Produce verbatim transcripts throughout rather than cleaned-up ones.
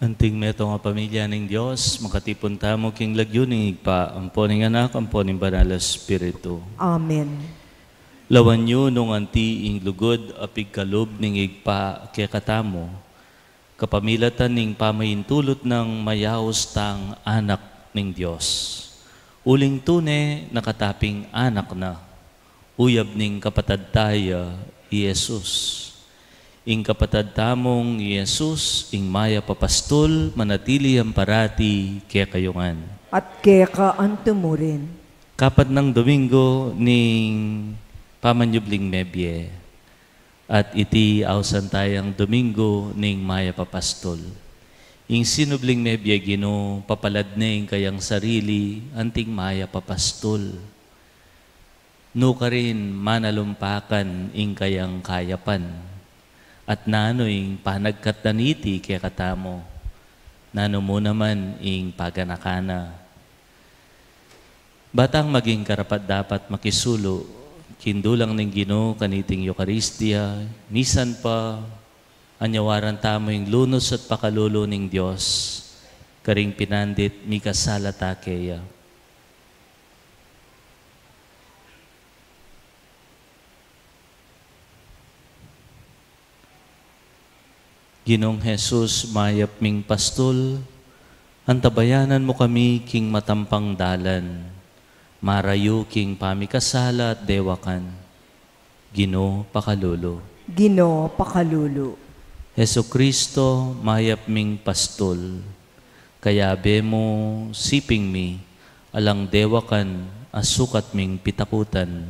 Anting metung a pamilya ning Dios, makatipun tamu king lagyu ning Ibpa, ampo ning Anak, ampo ning Banal a Espiritu. Amen. Lawan yu nung anti ing lugud a pigkalub ning Ibpa kekatamu, kapamilatan ning pamaintulut nang mayaus tang anak ning Dios. Uling tune na kataping anak na, uyab ning kapatad taya i Jesus. Ing kapatad tamung i Jesus, ing mayap a pastul, manatili yang parati kekayu ngan. At keka antimurin. Kapat nang Domingo ning pamanyubling mebie. At iti ausan tayang Domingo ning mayap a pastul. Ing sinubling mebie, Ginu, papalad ne ing kayang sarili anting mayap a pastul. Nukarin manalumpakan ing kayang kayapan, at nanu ing panagkat na niti kekatamu, nanu mu naman ing paganakan na. Ba tang maging karapat-dapat makisulu king dulang ning Ginu kaniting Eukaristia, misan pa anyawaran tamu ing lunus at pakalulu ning Dios, karing pinandit mikasala ta keya. Ginung Jesus, mayap ming pastul, antabayanan mu kami king matampang dalan, marayu king pamikasala at dewakan. Ginu, pakalulu. Ginu, pakalulu. Jesucristo, mayap ming pastul, kayabe mu siping mi, alang dewakan a sukat ming pitakutan.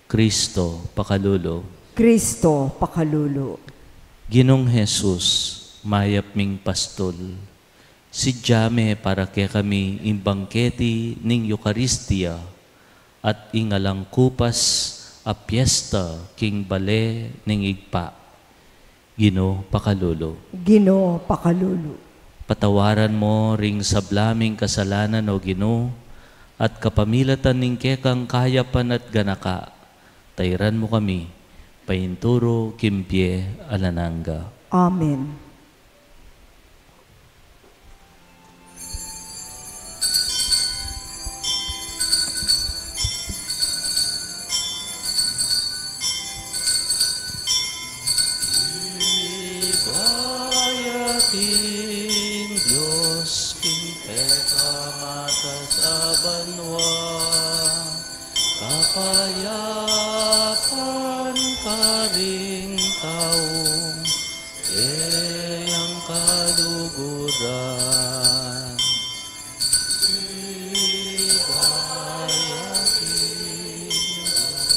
Cristo, pakalulu. Cristo, pakalulu. Ginung Jesus, mayap ming pastul, sidya me para kekami ing bangketi ning Eukaristia at ing alang kupas a piesta king bale ning Ibpa. Ginu, pakalulu. Ginu, pakalulu. Patawaran mu ring sabla ming kasalanan, O Ginu, at kapamilatan ning kekang kayapan at ganaka, tairan mu kami painturu king bie alang angga. Amen. Ligaya king Dios king pekamatas a banua, kapayapan karing taung keyang kaluguran. Ligaya king Dios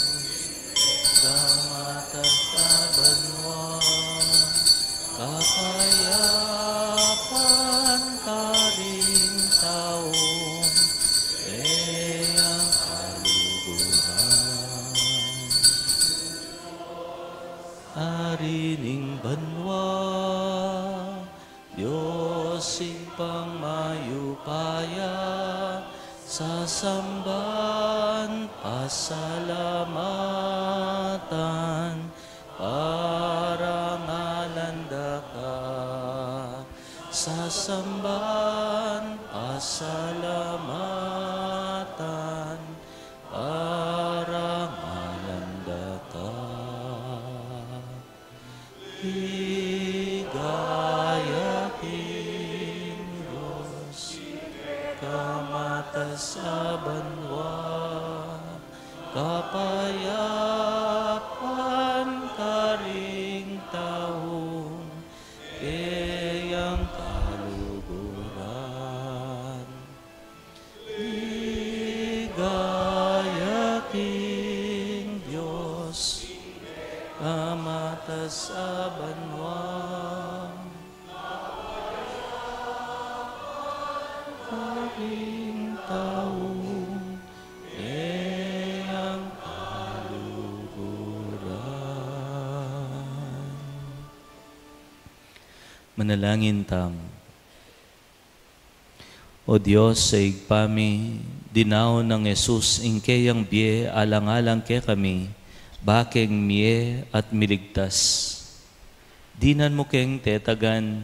kamatas a banua, kapayapan karing taung keyang kaluguran. Ari ning banua, Dios Ibpang mayupaya, sasamban, pasalamatan, parangalan da ka. Sasamban, pasalamatan, parangalan da ka. Ligaya king Dios kamatas a banua, kapayapan karing taung keyang kaluguran. Ligaya king Dios kamatas a banua, karing taung keyang kaluguran. Manalangin tamu. O Dios a Ibpa mi, dinaun nang Jesus ing keyang bie alang-alang kekami, bakeng mie at miligtas. Dinan mu keng tetagan,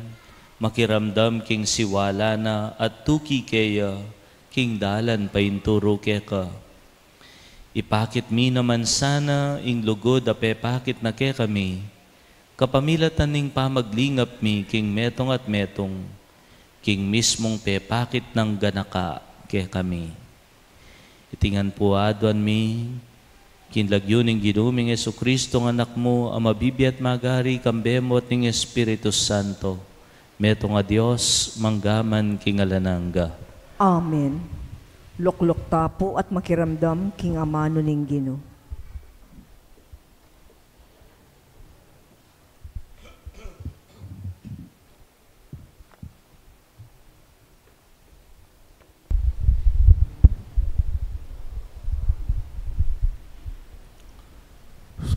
Makiramdam king siwala na at tuki keya king dalan painturu keka. Ipakit mi naman sana ing lugud a pepakit na kekami, kapamilatan ning pamaglingap mi king metung at metung, king mismung pepakit nang ganaka kekami. Iti ngan pu aduan mi, king lagyu ning Ginu ming Jesucristo, nga Anak mu, a mabibie at magari, kambe mu at ning Espiritu Santo, metung a Dios, mangga man king alang angga. Amen. Lukluk ta pu at makiramdam king amanu ning Ginu.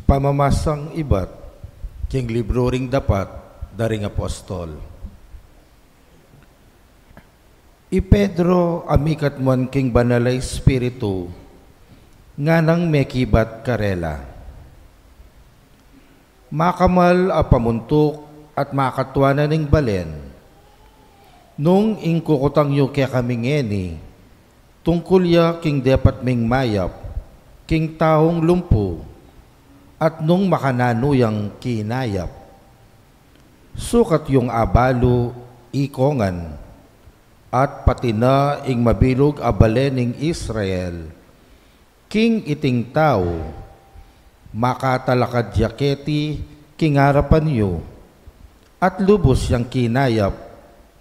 Pamamasang ibat king libru ring dapat da ring apostol. I Pedro a mikatmuan king Banal a Espiritu, nganang mekibat karela. Makamal a pamuntuk at makatua na ning balen. Nung ing kukutang yu kekami ngeni, tungkul ya king depat ming mayap, king taung lumpu, at nung makananu yang kinayap. Sukat yung abalu, ikongan, at pati na ing mabilug a bale ning Israel, king iting tau, makatalakad ya keti king arapan yu, at lubus yang kinayap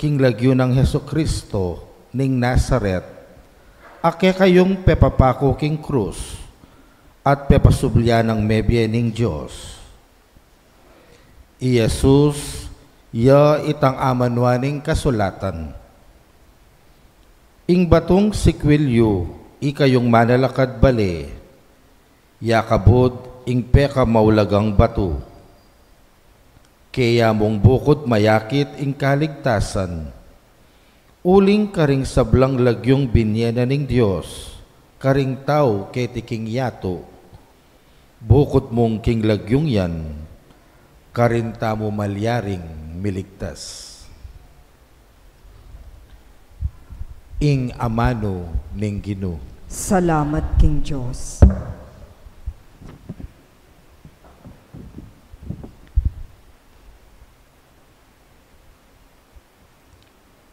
king lagyu nang Jesucristo ning Nazaret, a kekayung pepapaku king krus, at pepasublian nang mebie ning Dios. I Jesus ya itang amanuan ning kasulatan. Ing batung sikwil yu, ikayung manalakad bale, ya kabud ing pekamaulagang batu. Keya mung bukud mayakit ing kaligtasan. Uling karing sablang lagyung binie na ning Dios karing tau keti king yatu. Bukud mung king lagyung yan, karin tamu malyaring miligtas. Ing amanu ning Ginu. Salamat king Dios.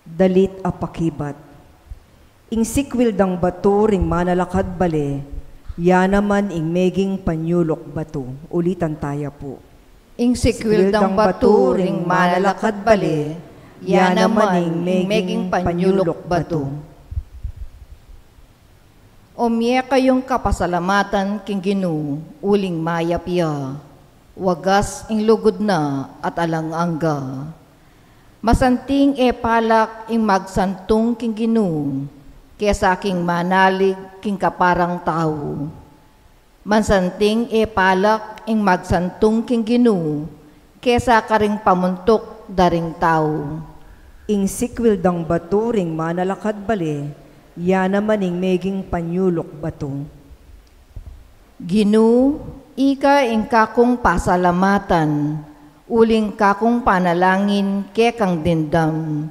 Dalit a pakibat. Ing sikwil dang batu ring manalakad bale, ya naman ing meging panyuluk batu. Ulitan taya pu. Ing sikwil dang batu ring manalakad bale, ya naman ing meging panyuluk batu. O mie kayung kapasalamatan king Ginu, uling mayap ya, wagas ing lugud na at alang angga. Masanting e palak ing magsantung king Ginu, kesa king manalig king kaparang tau. Masanting e palak ing magsantung king Ginu, kesa karing pamuntuk da ring tau. Ing sikwil dang batu ring manalakad bale, ya naman ing meging panyuluk batu. Ginu, ika ing kakung pasalamatan, uling kakung panalangin kekang dimdam.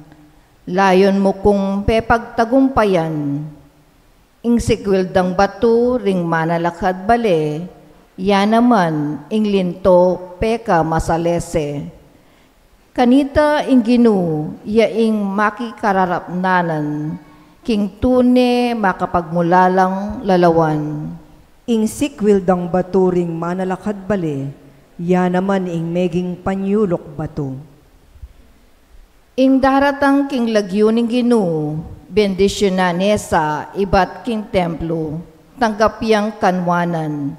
Layun mu kung pepagtagumpayan. Ing sikwil dang batu ring manalakad bale, ya naman ing linto pekamasalese. Kanita ing Ginu ya ing makikararapnanan king tune makapagmulalang lalawan. Ing sikwil dang batu ring manalakad bale, ya naman ing meging panyuluk batu. Ing daratang king lagyu ning Ginu, bendisyunan ne sa ibat king templo, tanggap yang kanwanan.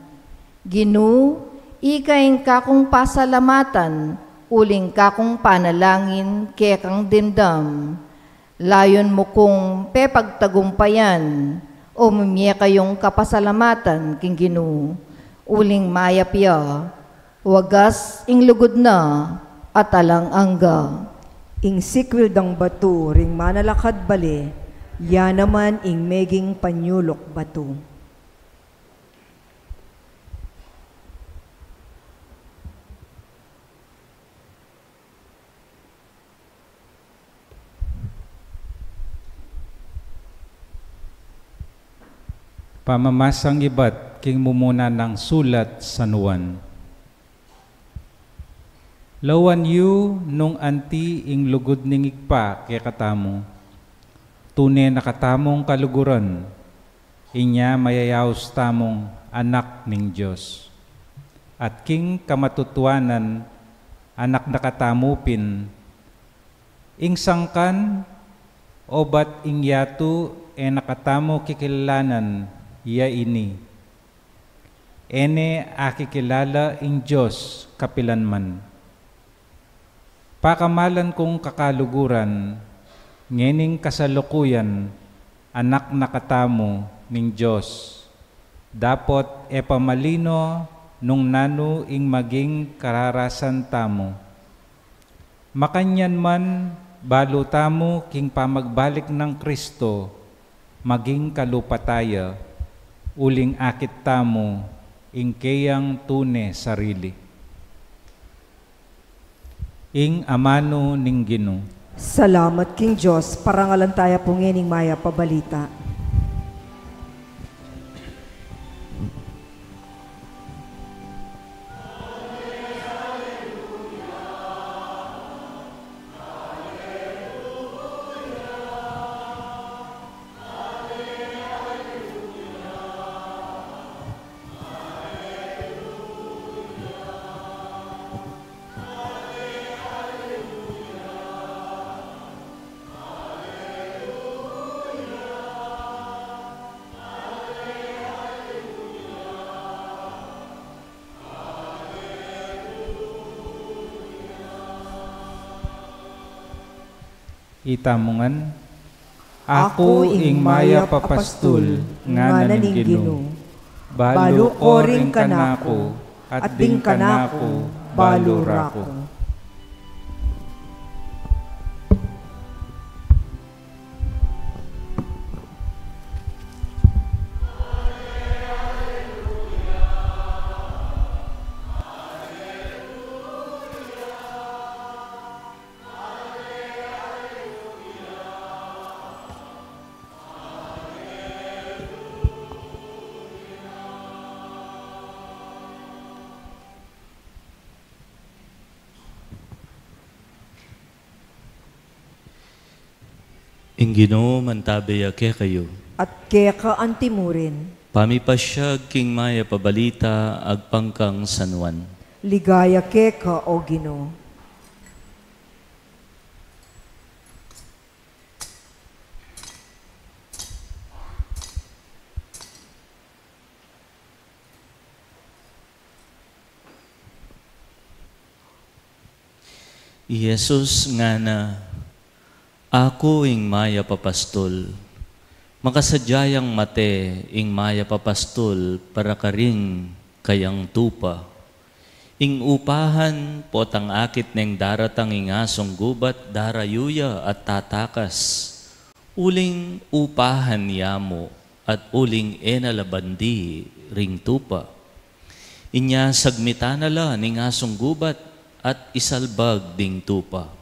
Ginu, ika ing kakung pasalamatan, uling kakung panalangin kekang dimdam. Layun mu kung pepagtagumpayan, o mimie kayung kapasalamatan king Ginu, uling mayap ya, wagas ing lugud na at alang angga. Ing sikwil dang batu ring manalakad bale, ya naman ing meging panyuluk batu. Pamamasang ibat king mumuna nang sulat San Juan. Lawan yu nung anti ing lugud ning Ibpa kekatamu. Tune na katamung kaluguran, inya mayayaus tamung anak ning Dios. At king kamatutuanan, anak na katamu pin, ing sangkan, obat ing yatu e na katamu kikilalanan, ya ini. E ne akikilala ing Dios kapilan man. Pakamalan kung kakaluguran, ngening kasalukuyan, anak na katamu ning Dios. Dapot e pa malino nung nanu ing maging kararasan tamu. Makanyan man, balu tamu king pamagbalik nang Kristo, maging kalupa taya, uling akit tamu ing keyang tune sarili. Ing amanu ning Ginu. Salamat king Dios. Parangalan taya pu ngening mayap a balita. Itamu ngan. Aku ing mayap a pastul, ngana ning Ginu. Balu ko ring kanaku, at ding kanaku balu ra ku. Ing Ginu mantabe ya kekayu. At keka antimurin. Pamipasyag king mayap a balita agpang kang San Juan. Ligaya keka, O Ginu. I Jesus ngana, "Aku ing mayap a pastul. Makasadya yang mate ing mayap a pastul para karing kayang tupa. Ing upahan, potang akit neng daratang ing asung gubat, darayu ya at tatakas. Uling upahan ya mu, at uling e na la bandi ring tupa. Inya sagmitan na la ning asung gubat at isalbag ding tupa.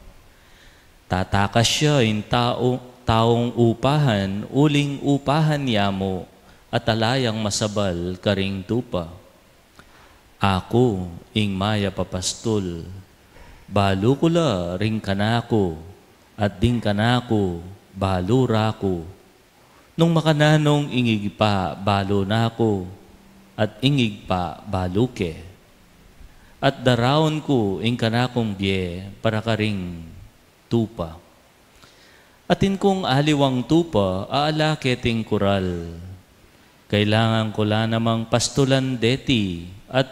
Tatakas ya ing tau, taung upahan, uling upahan ya mu, at ala yang masabal karing tupa. Aku ing mayap a pastul. Balu ku la ring kanaku, at ding kanaku balu ra ku. Nung makananung ing Ibpa balu na ku, at ing Ibpa balu ke. At daraun ku ing kanakung bie para karing tupa. Atin kung aliwang tupa a ala keting kural. Kailangan ku la namang pastulan deti at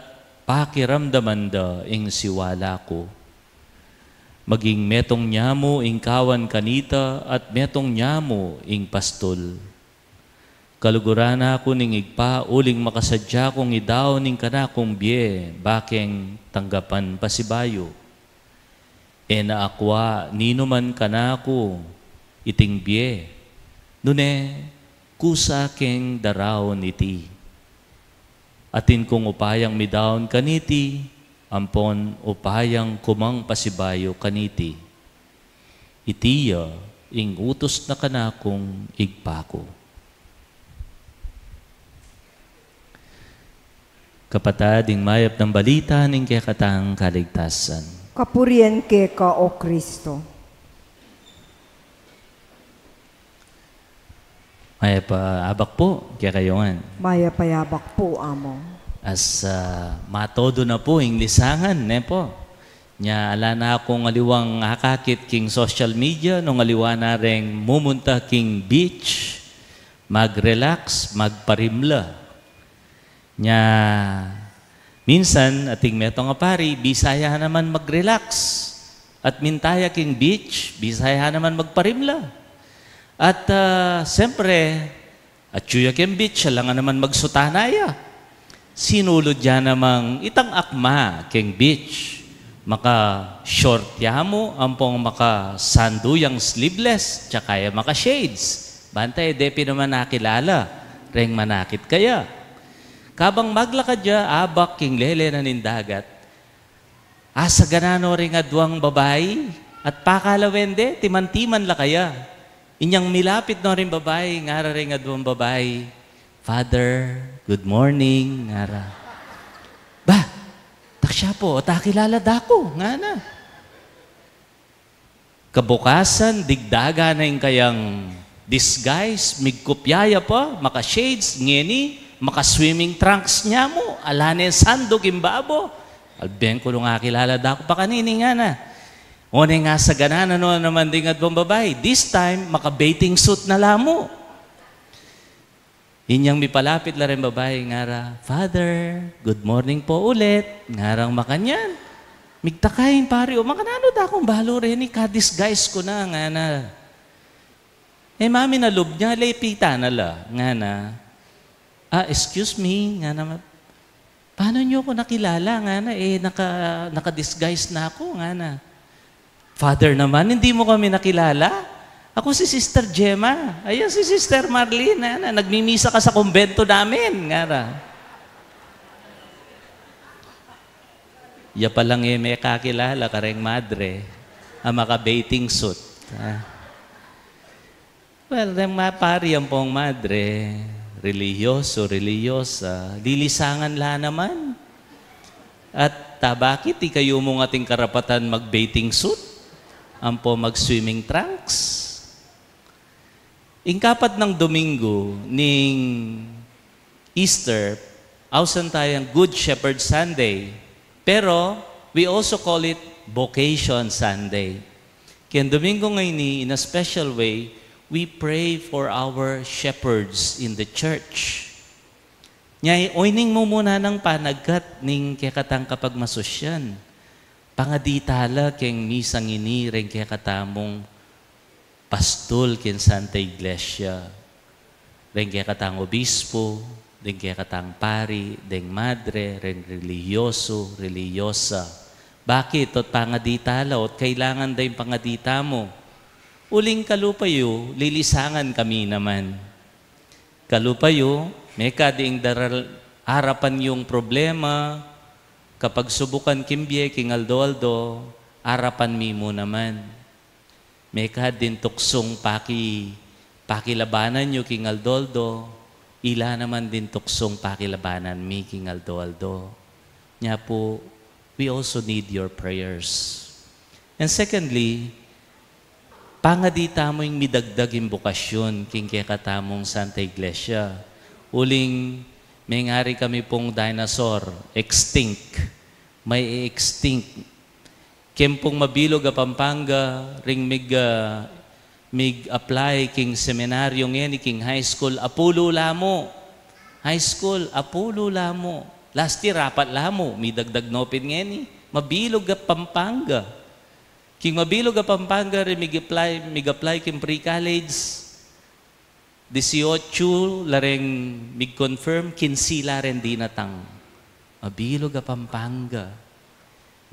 pakiramdaman da ing siwala ku. Maging metung nyamu ing kawan kanita at metung nyamu ing pastul. Kaluguran na ku ning Ibpa uling makasadya kung idaun ing kanakung bie, bakeng tanggapan pasibayu. E na akua ninuman kanaku iting bie, nune kusa keng daraun iti. Atin kung upayang midaun kaniti, ampon upayang kumang pasibayu kaniti. Iti ya ing utus na kanakung Ibpa ku." Kapatad, ing mayap nang balita ning kekatang kaligtasan. Kapurian keka, O Kristo. Mayap a abak pu kekayu ngan. Mayap a abak pu, Among. As, ah, matodo na pu ing lisangan, ne pu? Nya ala na kung aliwang akakit king social media, nung aliwa na reng mumunta king beach, mag-relax, magparimla. Nya, minsan, ating metung a pari, bisa ya naman mag-relax. At minta ya king beach, bisa ya naman magparimla. At, ah, siyempre, atyu ya king beach, ala nga naman magsutana ya. Sinulud ya namang itang akma king beach. Maka-short ya mu, ampong makasandu yang sleeveless, tsaka ya maka-shades. Banta e de pin naman akilala reng manakit kaya. Kabang maglakad ya abak king lele na ning dagat, asagana no ring aduang babai, at pakalawen de, timan-timan la kaya. Inyang milapit no ring babai, ngara ring aduang babai, "Father, good morning," ngara. "Ba, taksia pu, at akilala da ku," ngana. Kabukasan, digdagan na ing kayang disguise, migkupya ya pa, maka-shades, ngeni, maka-swimming trunks nya mu, ala ne sandu king babo. "Alben ku nung akilala da ku pa kanini," ngana. One nga sagana na no naman ding aduang babai, this time, maka-bathing suit na la mu. Inyang mipalapit la ring babai, ngara, "Father, good morning po ulit," ngarang makanyan. Migtaka ing pari, "O, makananu da kung balu reni, ka-disguise ku na," ngana. E maminalub nya, lepitan na la, ngana. "Ah, excuse me," ngana, "paano niyo ako nakilala?" ngana, "E, naka, naka-disguise na ako," ngana. "Father naman, hindi mo kami nakilala? Ako si Sister Gemma. Ayan si Sister Marlene, ngana, nagmimisa ka sa kumbento namin," ngara. Ya palang e me kakilala kareng madre a maka-bathing suit, ha? Well, reng ma-, pari ampong madre, relihiyoso, relihiyosa, lilisangan la naman. At, ah, bakit ikayu mung ating karapatan mag-bathing suit? Ampo mag-swimming trunks? Ing kapat nang Domingo ning Easter, ausan tayang Good Shepherd Sunday. Pero, we also call it Vocation Sunday. Keng Domingo ngeni, in a special way, we pray for our shepherds in the church. Nya, oyni ing mumuna nang panagkat ning kekatang kapagmasusyan. Pangadi tala keng misang ini reng kekatamung pastul keng Santa Iglesia, reng kekatang obispo, reng kekatang pari, reng madre, reng relihiyoso, relihiyosa. Bakit? Ot pangadi tala, ot kailangan da ing pangadi tamu. Uling kalupa yu, lilisangan kami naman. Kalupa yu, mekad ing daral-, arapan yung problema, kapagsubukan king bie, king aldo-aldo, arapan mi mu naman. Mekad ding tuksung paki-, pakilabanan yu king aldo-aldo, ila naman ding tuksung pakilabanan mi king aldo-aldo. Nya pu, we also need your prayers. And secondly, pangadi tamu ing midagdag ing bokasyon king kekatamung Santa Iglesia. Uling mengari kami pung dinosaur, extinct. May extinct. Keng pung mabilug a Pampanga, ring mig-, ah, mig-apply king seminaryo ngeni, king high school, apulu la mu. High school, apulu la mu. Last year, apat la mu. Midagdag no pin ngeni. Mabilug a Pampanga. King mabilug a Pampanga ring mig-apply, mig-apply king pre-college, disiotsu la reng mig-confirm, kinse la reng dinatang. Mabilug a Pampanga.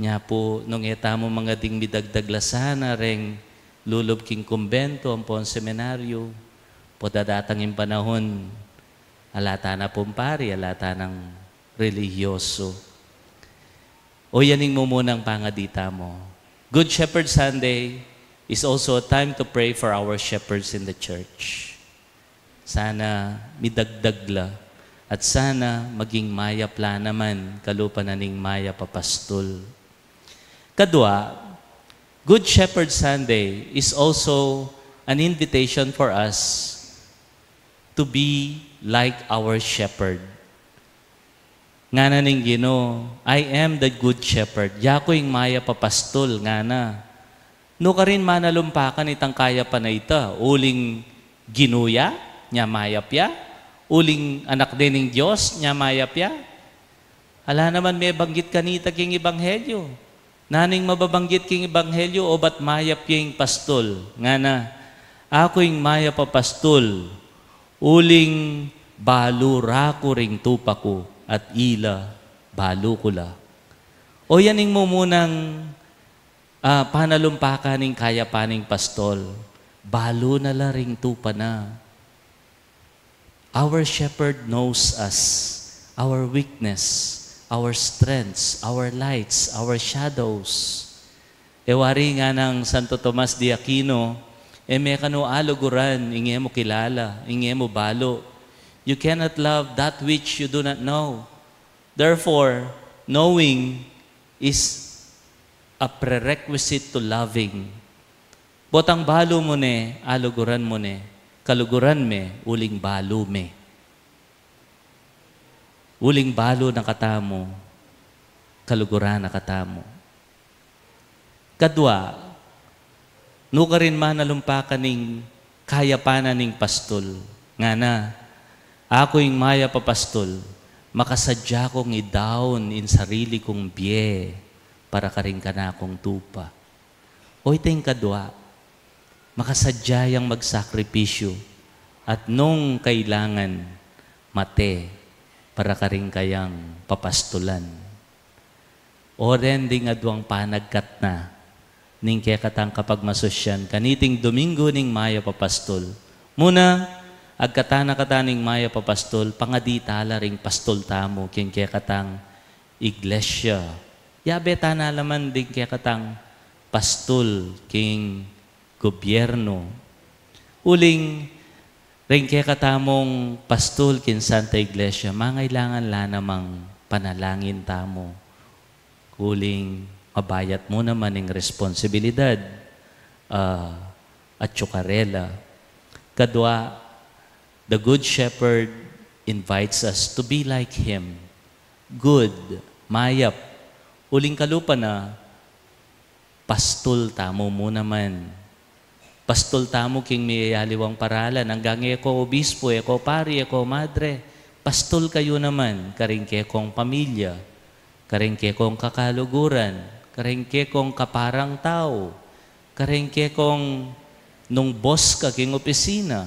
Nya pu, nung e tamu mangading midagdag la sana reng lulub king kumbento ampong seminaryo, pu dadatang ing panahon, ala tana pung pari, ala tanang relihiyoso. O yan ing mumunang pangadi tamu. Good Shepherd Sunday is also a time to pray for our shepherds in the church. Sana midagdag la. At sana maging mayap la naman kalupa na ning mayap a pastul. Kadua, Good Shepherd Sunday is also an invitation for us to be like our shepherd. Ngana ning Ginu, "I am the good shepherd." Yaku ing mayap a pastul, ngana. Nukarin manalumpakan itang kayapan a ita, uling Ginu ya, nya mayap ya, uling anak de ning Dios, nya mayap ya. Ala naman mebanggit kanita king ebanghelyo. Nanu ing mababanggit king ebanghelyo, obat mayap ya ing pastul. Ngana, "Aku ing mayap a pastul, uling balu ra ku ring tupa ku, at ila balu ku la." O yan ing mumunang, ah, panalumpakan ning kayapan ning pastul. Balu na la ring tupa na. Our shepherd knows us, our weakness, our strengths, our lights, our shadows. E wari nganang Santo Tomas de Aquino, "E me kanu aluguran ing e mu kilala, ing e mu balu." You cannot love that which you do not know. Therefore, knowing is a prerequisite to loving. Botang balu mu ne, aluguran mu ne, kaluguran me, uling balu me. Uling balu na katamu, kaluguran na katamu. Kadua, nukarin manalumpakan ning kayapan ning pastul. Ngana, "Aku ing mayap a pastul, makasadya kung idaun ing sarili kung bie para karing kanakung tupa." O ita ing kadua, makasadya yang magsakripisyu at nung kailangan, mate para karing kayang papastulan. O ren ding aduang panagkat na ning kekatang kapagmasusyan kaniting Domingo ning Mayap a Pastul. Muna, agkatan na kata ning Mayap a Pastul, pangadi tala ring pastul tamu king kekatang iglesia. Yabe tana la man ding kekatang pastul king gobyerno. Uling ring kekatamung pastul king Santa Iglesia, mangailangan la namang panalangin tamu. Uling mabayat mu naman ing responsibilidad, ah, atyu karela. Kadua, the Good Shepherd invites us to be like Him. Good, mayap. Uling kalupa na, pastul tamu mu naman. Pastul tamu king miyayaliwang paralan, anggang e ko obispo, e ko pari, e ko madre. Pastul kayu naman, karing kekong pamilya, karing kekong kakaluguran, karing kekong kaparang tau, karing kekong nung boss ka king opisina,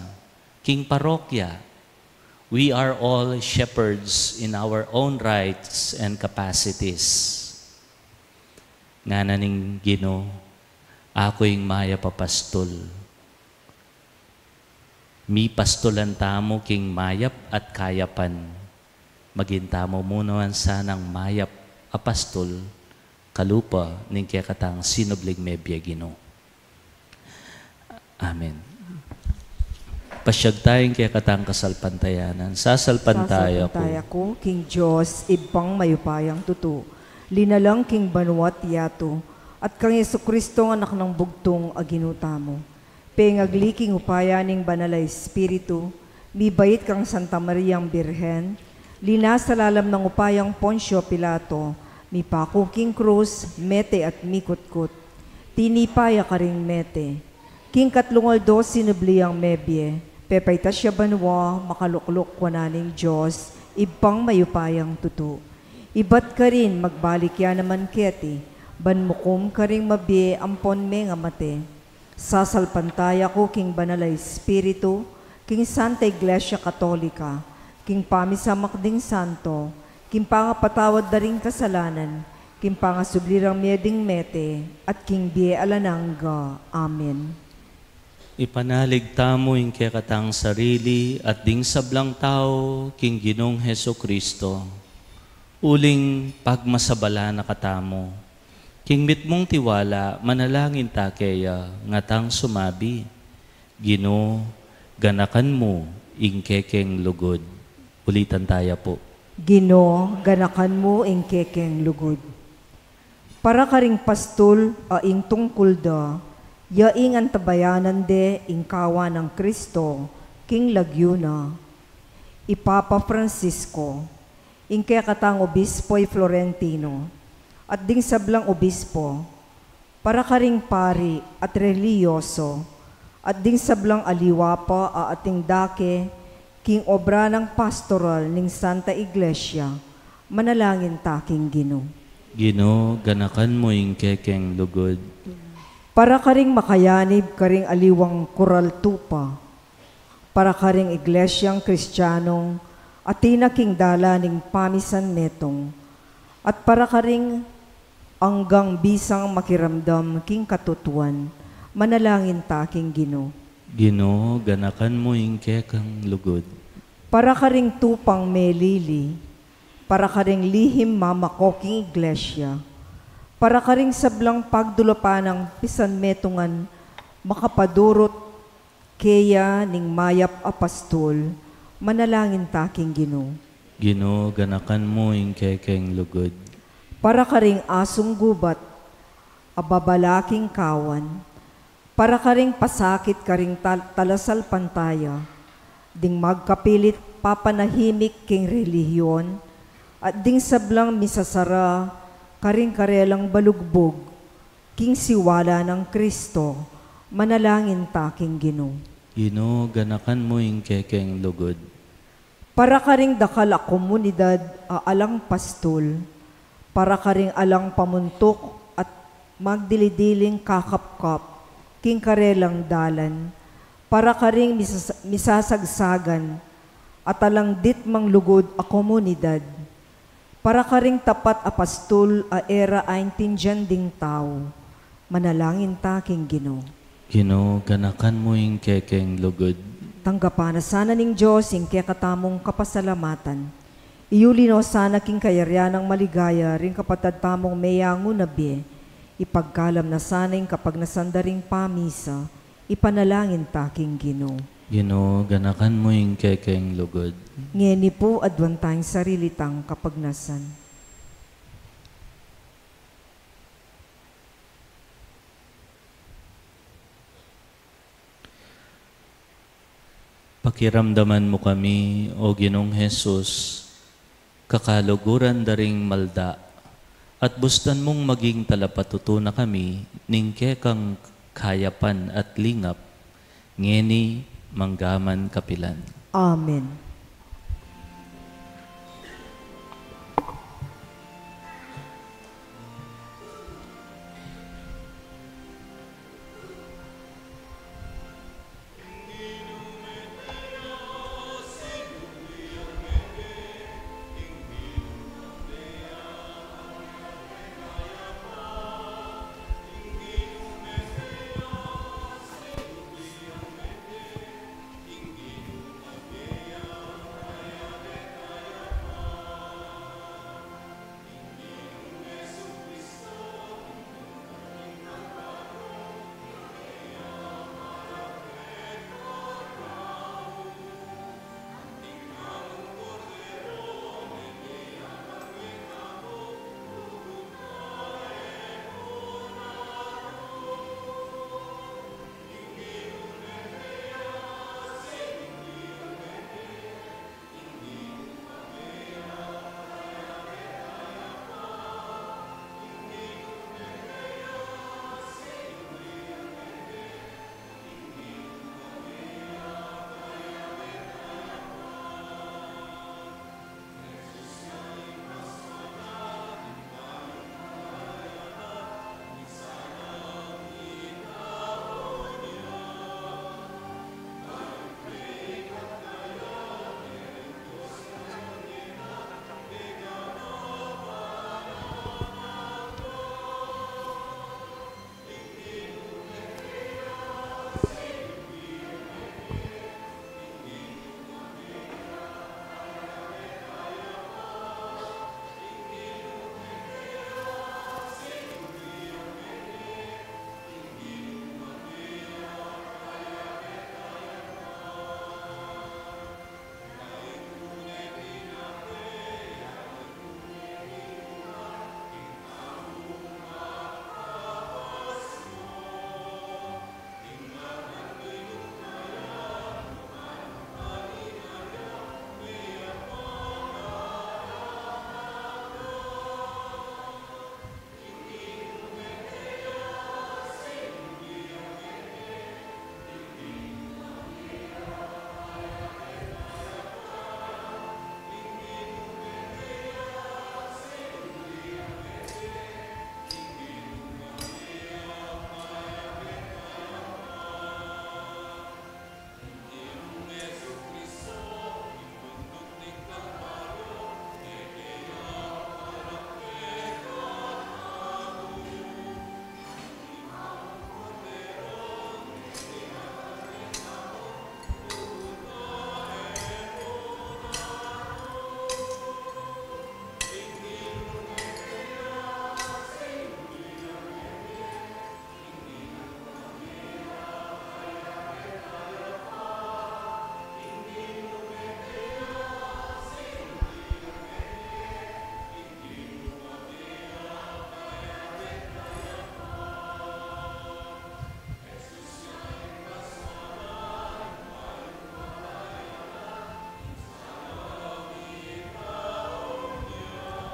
king parokya. We are all shepherds in our own rights and capacities. Ngana ning Ginu, "Aku ing mayap a pastul." Mipastulan tamu king mayap at kayapan. Maging tamu mu naman sanang mayap a pastul, kalupa ning kekatang sinubling mebie Ginu. Amen. Pasyag taya king kekatang kasalpantayanan. Sasalpantaya ku. Sasalpantaya ku king Dios, Ibpang mayupayang tutu, linalang king banua't yatu, at kang Jesucristo, Anak nang bugtung a Ginu tamu. Pengagli king upaya ning Banal a Espiritu, mibait kang Santa Mariang Birhen, linasa lalam nang upayang Poncio Pilato, mipaku king krus, mete at mikutkut. Tinipa ya karing mete. King katlung aldo sinubli yang mebie, pepaitas ya banua, makalukluk wanan ning Dios, Ibpang mayupayang tutu. Ibat karin, magbalik ya naman keti, ban mukum karing mabie ampon mengamate. Sasalpantaya ku king Banal a Espiritu, king Santa Iglesia Katolika, king pamisamak ding santo, king pangapatawad da ring kasalanan, king pangasubli rang mie ding mete, at king bie alang angga. Amen. Ipanalig tamu ing kekatang sarili at ding sablang tau king Ginung Jesucristo, uling pagmasabala na katamu. King mitmung tiwala, manalangin ta keya, ngatang sumabi, Ginu, ganakan mu ing kekeng lugud. Ulitan taya pu. Ginu, ganakan mu ing kekeng lugud. Para karing pastul a ing tungkul da, ya ing antabayanan de ing kawan nang Kristo king lagyu na, i Papa Francisco, ing kekatang obispo i Florentino, at ding sablang obispo, para karing pari at relihiyoso, at ding sablang aliwa pa a ating dake king obra nang pastoral ning Santa Iglesia, manalangin ta king Ginu. Ginu, ganakan mu ing kekeng lugud. Para karing makayanib karing aliwang kural tupa, para karing iglesyang Kristianong atin na king dalan ning pamisan metung, at para karing anggang bisang makiramdam king katutuan, manalangin ta king Ginu. Ginu, ganakan mu ing kekang lugud. Para karing tupang melili, para karing lihim mamako king iglesia, para karing sablang pagdulapan nang pisanmetungan makapadurut keya ning mayap a pastul, manalangin ta king Ginu. Ginu, ganakan mu ing kekeng lugud. Para karing asung gubat a babala king kawan, para karing pasakit karing tal-, talasalpantaya, ding magkapilit papanahimik king relihiyon, at ding sablang misasara karing karelang balugbug king siwala nang Kristo, manalangin ta king Ginu. Ginu, ganakan mu ing kekeng lugud. Para karing dakal a komunidad a alang pastul, para karing alang pamuntuk at magdilidiling kakapkap king karelang dalan, para karing misas-, misasagsagan at alang ditmang lugud a komunidad, para karing tapat a pastul a e ra aintindian ding tau, manalangin ta king Ginu. Ginu, ganakan mu ing kekeng lugud. Tanggapan na sana ning Dios ing kekatamung kapasalamatan. Iyuli no sana king kayarian nang maligaya ring kapatad tamung meyangu na bie. Ipagkalam na sana ing kapagnasan da ring pamisa. Ipanalangin ta king Ginu. Ginu, ganakan mu ing kekeng lugud. Ngeni pu, aduan tang sarili tang kapagnasan. Pakiramdaman mu kami, O Ginung Jesus, kakaluguran da ring malda, at bustan mung maging talapatutu na kami ning kekang kayapan at lingap, ngeni manggaman kapilan. Amen.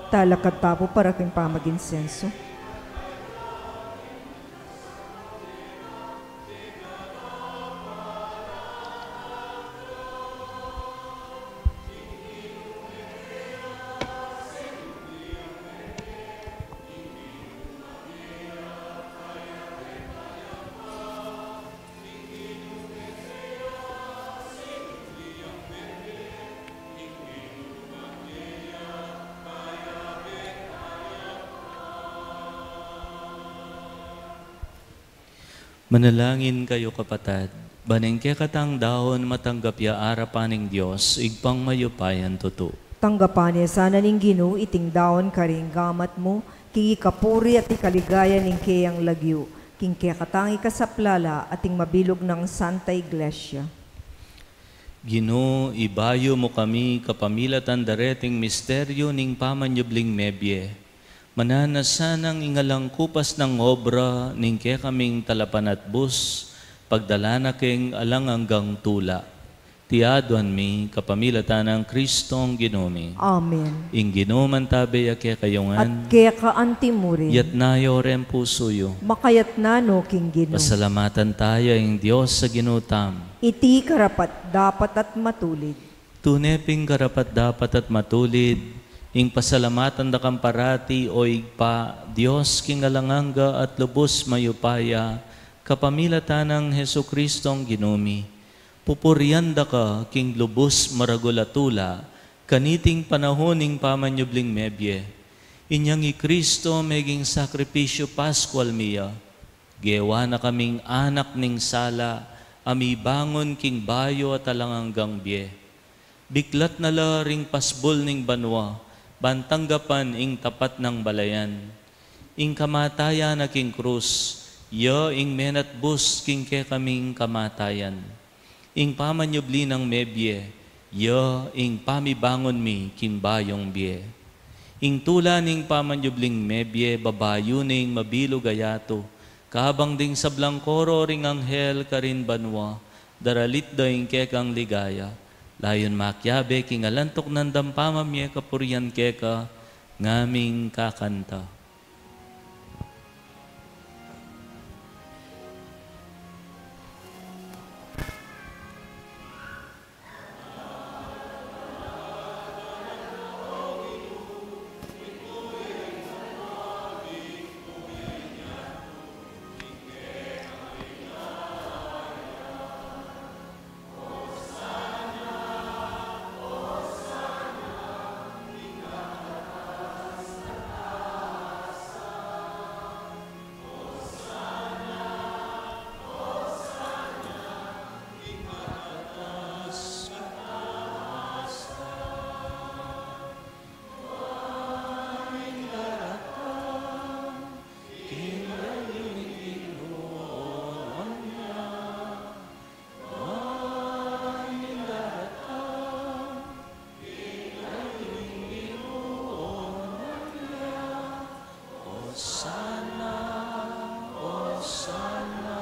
Talakad ta pu para king pamaginsenso. Manalangin kayu, kapatad, ban ing kekatang daun matanggap ya arapan ning Dios, Ibpang mayupayang tutu. Tanggapan na sana ning Ginu iting daun karing gamat mu, king ikapuri at ikaligaya ning keyang lagyu, king kekatang ikasaplala at ing mabilug nang Santa Iglesia. Ginu, ibayu mu kami kapamilatan dareting misteryu ning pamanyubling mebie. Mananu na sanang ing alang kupas nang obra ning kekaming talapanatbus, pagdala na king alang anggang tula. Iti aduan mi kapamilatan nang Kristong Ginu mi. Amen. Ing Ginu mantabe ya kekayu ngan. At keka antimurin. Yatna yu ring pusu yu. Makayatna no king Ginu. Pasalamatan taya ing Dios a Ginu tamu. Iti karapat-dapat at matulid. Tune pin karapat-dapat at matulid ing pasalamatan da kang parati, o Ibpa, Dios king alang angga at lubus mayupaya, kapamilatan nang Jesukristong Ginu mi. Pupurian da ka king lubus maragul a tula, kaniting panaun ning pamanyubling mebie. Inyang i Kristo meging sakripisyu Paskual mi ya. Gewa na kaming anak ning sala, a mibangun king bayu at alang anggang bie. Biklat na la ring pasbul ning banua, ban tanggapan ing tapat nang balayan. Ing kamatayan na king krus, ya ing menatbus king kekaming kamatayan. Ing pamanyubli nang mebie, ya ing pamibangun mi king bayung bie. Ing tula ning pamanyubling mebie, babayu ning mabilug a yatu, kabang ding sablang koro ring anghel karin banua, daralit da ing kekang ligaya, layun makiabe king alang tuknang dang pamamie kapurian keka, ngaming kakanta. Osana, Osana,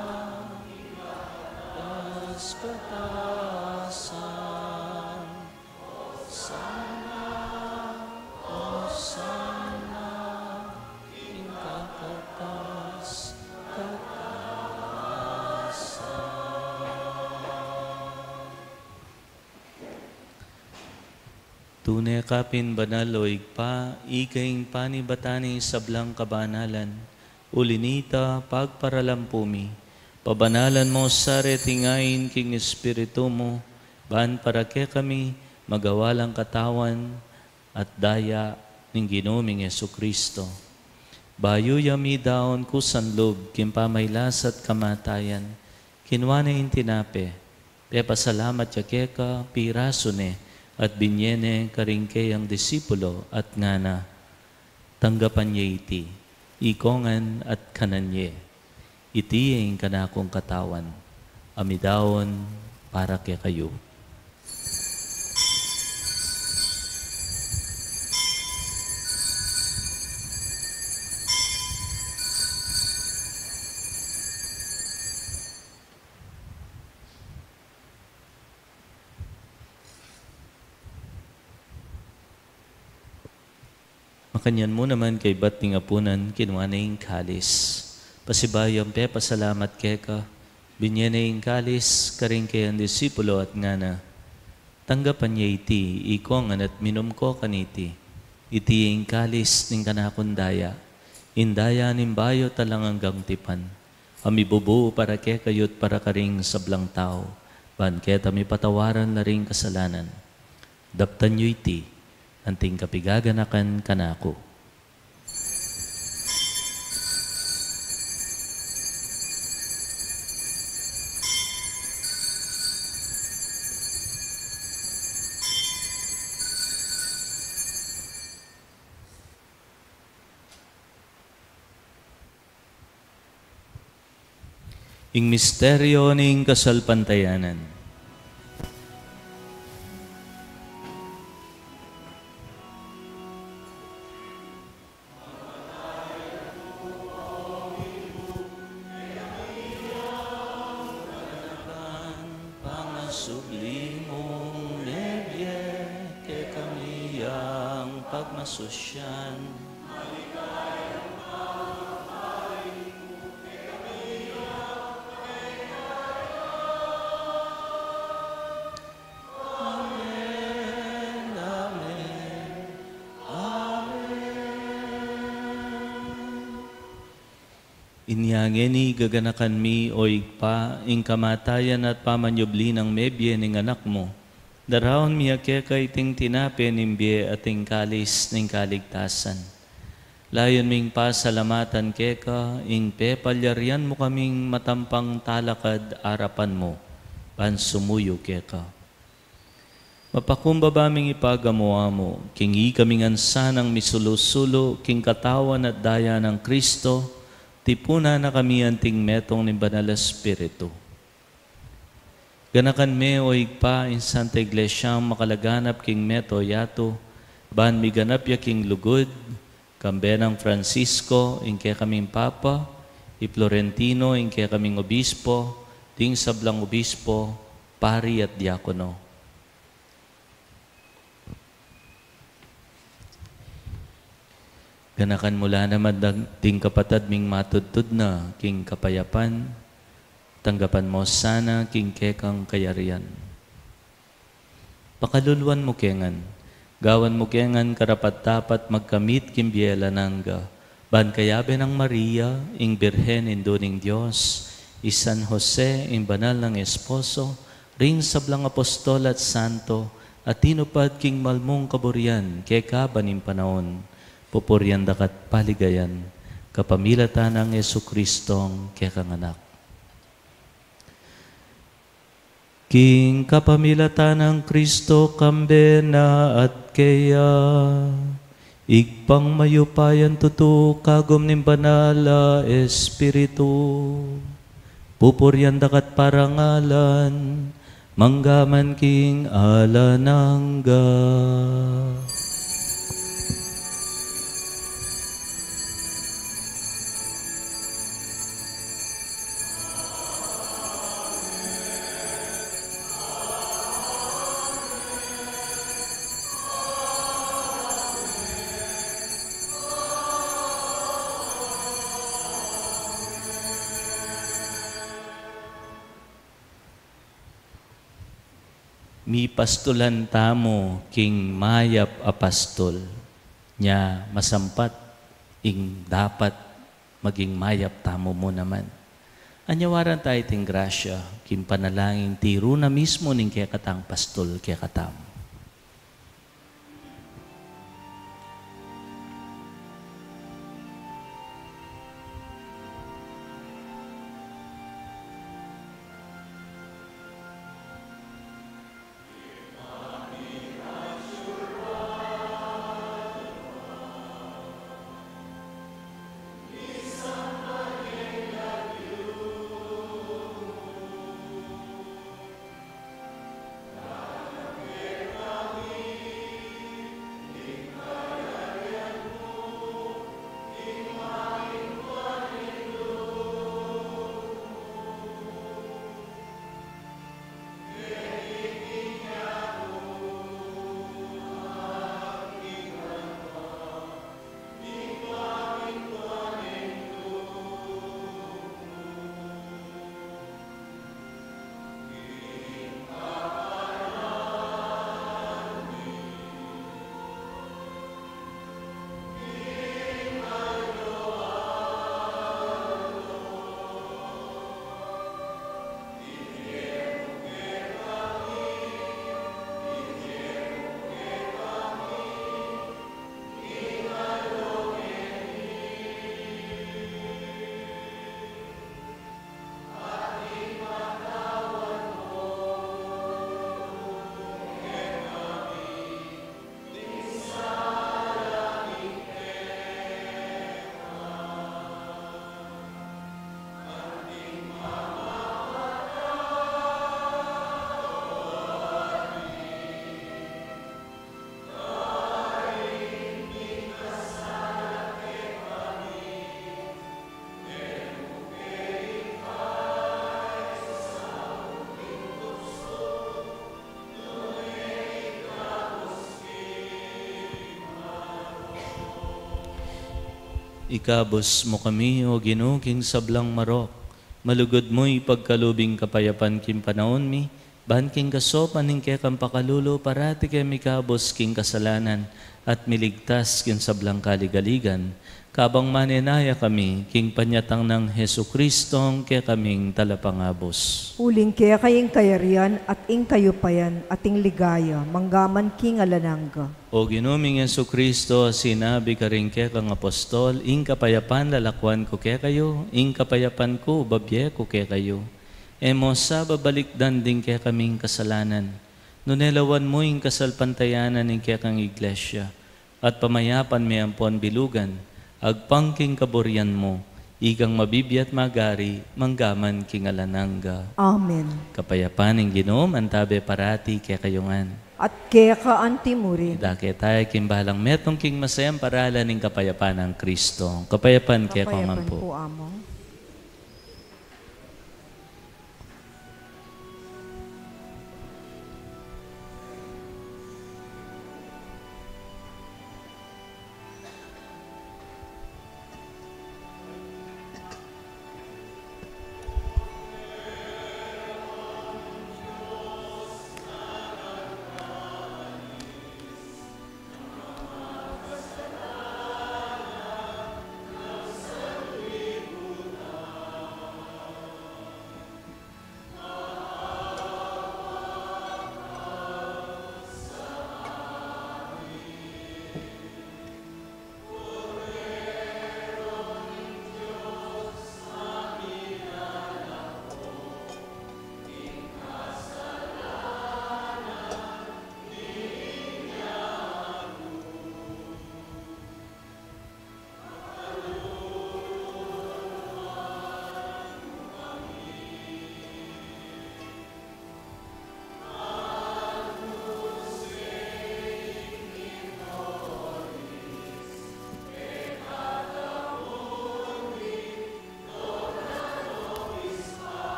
taas katasan. Osana, Osana, ing kakatas katasan. Tune ka pin banal, o Ibpa, ika ing panibatan ning sablang kabanalan. Uli nita, pagparalampu mi, pabanalan mu sa reting ain king Espiritu mu, ban para kekami magawa lang katawan at daya ning Ginu ming Jesucristo. Bayu ya midaun kusan lub king pamailas at kamatayan, kinua ne ing tinape, pepasalamat ya keka, pirasu ne, at binye ne karing keyang disipulo, at ngana: Tanggapan ye iti, ikongan at kanan ye. Iti ing kanakung katawan, a midaun para kekayu. Kanyan mu naman kaybat ning apunan, kinua ne ing kalis. Pasibayu yang pepasalamat keka, binye ne ing kalis karing kayang disipulo at ngana: Tanggapan ye iti, ikong ngan, at minum ko kaniti. Iti ing kalis ning kanakung daya, ing daya ning bayu at alang anggang tipan, a mibubu para kekayu at para karing sablang tau, ban keta mipatawaran la ring kasalanan. Daptan yu iti, anting kapigaganakan kanaku. Ing misteryo ning kasalpantayanan. Pangasubli mung mebie, kekami yang pagmasusyan. Amen, amen, amen. Inya ngeni gaganakan mi, o Ibpa, ing kamatayan at pamanyubli nang mebie ning Anak mu, daraun mi ya keka iting tinape ning bie at ing kalis ning kaligtasan. Layun ming pasalamatan keka ing pepalyarian mu kaming matampang talakad arapan mu, ban sumuyu keka. Mapakumbaba ming ipagamu-amu, king ikami ngan sanang misulu-sulu king katawan at daya nang Kristo, tipunan na kami anting metung ning Banal a Espiritu. Ganakan me, o Ibpa, ing Santa Iglesia makalaganap king mabilug a yatu, ban miganap ya king lugud, kambe nang Francisco, ing kekaming Papa, i Florentino, ing kekaming Obispo, ding sablang obispo, pari at diakono. Ganakan mu la naman ding kapatad ming matudtud na king kapayapan, tanggapan mu sana king kekang kayarian. Pakaluluan mu ke ngan, gawan mu ke ngan karapat-dapat magkamit king bie alang angga, ban kayabe nang Maria, ing Birhen Indu ning Dios, i San Jose, ing banal nang esposo, ring sablang apostol at santo, a tinupad king malmung kaburian keka ban ing panaun, pupurian da ka at paligayan, kapamilatan nang Jesucristong kekang Anak. King kapamilatan nang Kristo, kambe na at keya, Ibpang mayupayang tutu, kagum ning Banal a Espiritu, pupurian da ka at parangalan, mangga man king alang angga. Mipastulan tamu king mayap a pastul. Nya masampat ing dapat maging mayap tamu mu naman. Anyawaran ta iting grasya king panalangin tiru na mismu ning kekatang pastul kekatamu. Ikabus mu kami, O Ginu, king sablang marok. Malugud mu ipagkalub ing kapayapan king panaun mi, ban king kasaupan ning kekang pakalulu, parati kami mikabus king kasalanan, at miligtas king sablang kaligaligan. Kabang manenaya kami king panyatang nang Jesucristo, ing kekaming Talapangabus. Uling keka ing kayarian, at ing kayupayan, at ing ligaya, manggaman king alang angga. O Ginu ming Jesucristo, a sinabi karing kekang apostol, ing kapayapan lalakwan ku kekayu, ing kapayapan ku babie ku kekayu. E mu sa babalikdan ding kekaming kasalanan, nune lawan mu ing kasalpantayanan ning kekang Iglesia, at pamayapan me ampon bilugan, agpang king kaburian mu, ikang mabibie at magari, manggaman king alang angga. Amen. Kapayapan ning Ginu, mantabe parati kekayu ngan. At keka anti murin. Idake taya king balang metung king masayang paralan ning kapayapan nang Kristo. Kapayapan kekayu ngan. Kapayapan pu. Pu, Among.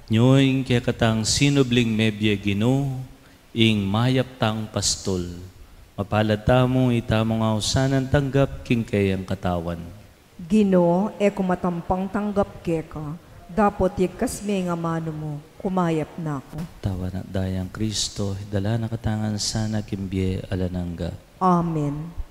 Nyo ing kekatang sinubling mebie, Ginu, ing mayap tang pastul. Mapalad tamu, itamung ausan a tanggap king keyang katawan. Ginu, e ku matampang tanggap keka, dapot yagkas me ing amanu mu, kumayap na ku. Tawan at dayang Kristo, idala na katamu ngan sana king bie alang angga. Amen.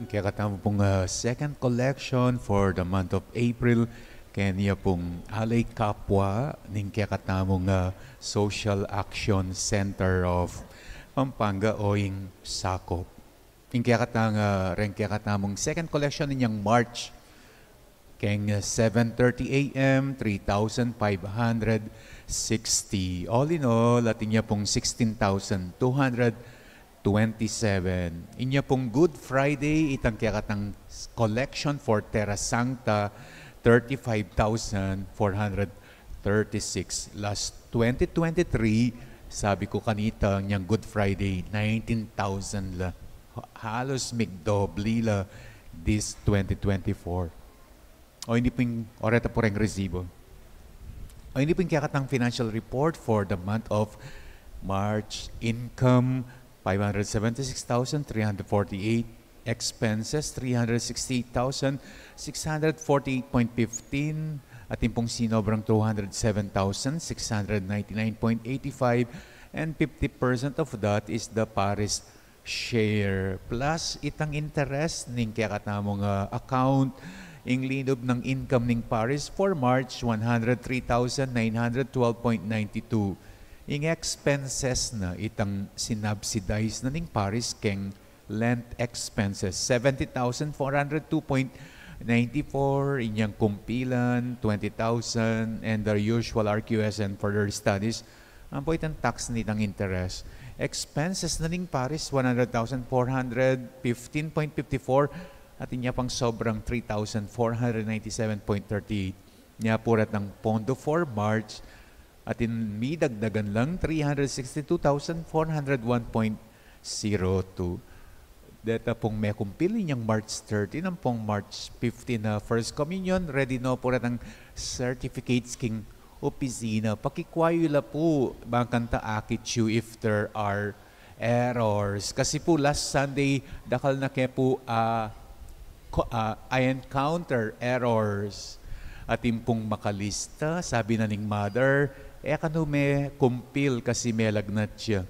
Kekatamu pung, ah, second collection for the month of April, keni ya pung Alay Kapwa ning kekatamung, ah, Social Action Center of Pampanga o ing SACOP. Ing kekatang, ah, reng kekatamung second collection inyang March, keng, ah, seven thirty A M, three thousand five hundred sixty. All in all, atin ya pung sixteen thousand two hundred twenty-seven. Inya pung Good Friday, itang kekatang s-, collection for Terra Sancta, thirty-five thousand four hundred thirty-six. Last twenty twenty-three, sabi ku kanita, inyang Good Friday, nineteen thousand la. Ha-, halos migdobli la this twenty twenty-four. O ini pung, o reta pu reng resibo. O ini pung kekatang financial report for the month of March. Income, five hundred seventy-six thousand three hundred forty-eight. Expenses, three hundred sixty-eight thousand six hundred forty-eight point fifteen. Atin pung sinobrang two hundred seven thousand six hundred ninety-nine point eighty-five. And fifty percent of that is the parish share. Plus, itang interest ning kekatamung, ah, account, ing linub nang income ning parish for March, one hundred three thousand nine hundred twelve point nine two. Ing expenses na, itang sinubsidize na ning parish keng Lent expenses, seventy thousand four hundred two point nine four, inyang kumpilan, twenty thousand, and their usual R Q S and further studies, ampo itang tax nitang interest. Expenses na ning parish, one hundred thousand four hundred fifteen point fifty-four, at inya pang sobrang three thousand four hundred ninety-seven point thirty-eight. Nya pu retang pondo for March, atin midagdagan lang three hundred sixty-two thousand four hundred one point zero two. Deta pung mekumpil inyang March thirteen ampong March fifteen na First Communion, ready no pu retang certificates king opisina. Pakikua yu la pu, bang kanta akit yu if there are errors. Kasi pu last Sunday, dakal na ke pu, ah, ko-, ah, I encounter errors. Atin pung makalista, sabi na ning mother, "E ka no mekumpil kasi melagnat ya."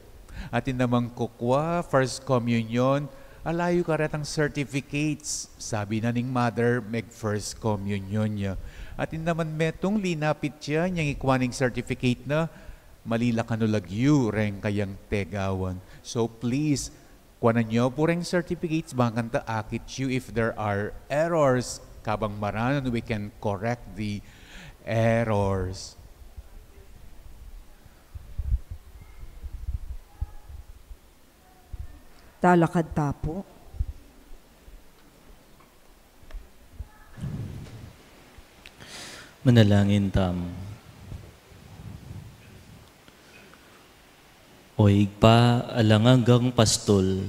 Atin namang kukua, First Communion, "Ala yu karetang certificates," sabi na ning mother, meg-First Communion ya. Atin naman metung linapit ya, inyang ikua ning certificate na, "Mali la kanu lagyu reng kayang tegawan." So please, kuanan yu pu reng certificates, bang kanta akit yu if there are errors, kabang maranan we can correct the errors. Talakad ta pu. Manalangin tamu. O Ibpa, alang anggang pastul,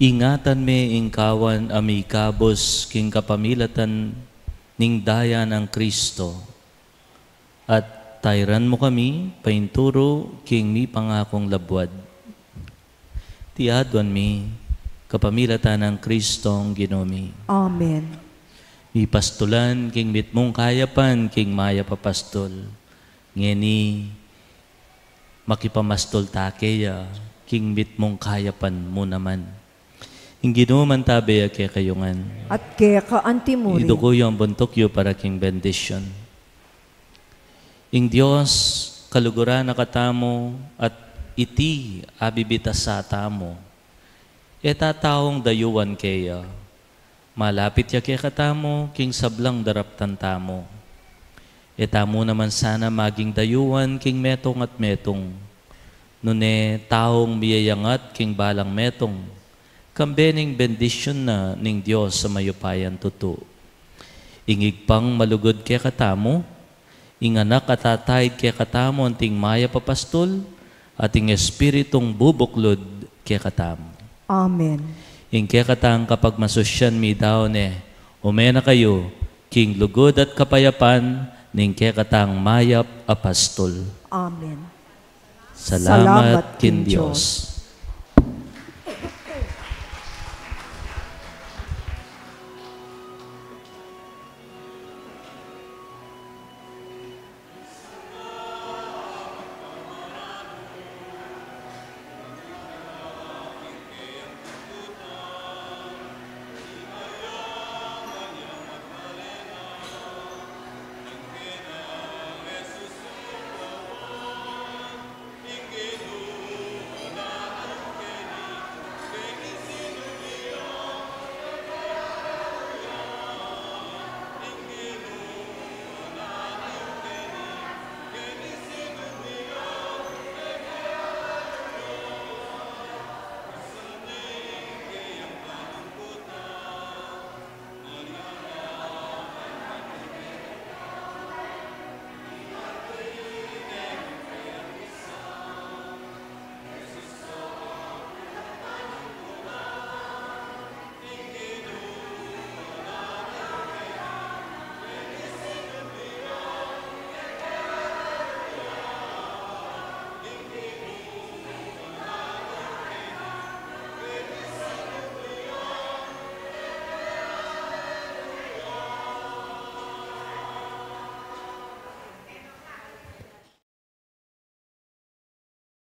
ingatan me ing kawan a mikabus king kapamilatan ning daya nang Kristo. At tairan mu kami painturu king mipangakung labuad. Iti aduan mi kapamilatan nang Kristong Ginu mi. Amen. Mipastulan king mitmung kayapan king mayap a pastul. Ngeni makipamastul ta keya king mitmung kayapan mu naman. Ing Ginu mantabe ya kekayu ngan. At keka antimurin. Iduku yu ing buntuk yu para king bendisyun. Ing Dios kaluguran na katamu at iti abibitasa tamu. E ta taung dayuan keya. Malapit ya kekatamu king sablang daraptan tamu. E tamu naman sana maging dayuan king metung at metung. Nune taung miyayangat king balang metung, kambe ning bendisyun na ning Dios a mayupayang tutu. Ing Ibpang malugud kekatamu, ing Anak a tataid kekatamu anting mayap a pastul, at ing Espiritung bubuklud kekatamu. Amen. Ing kekatang kapagmasusyan midaun ne, ume na kayu king lugud at kapayapan ning kekatang mayap a pastul. Amen. Salamat king Dios.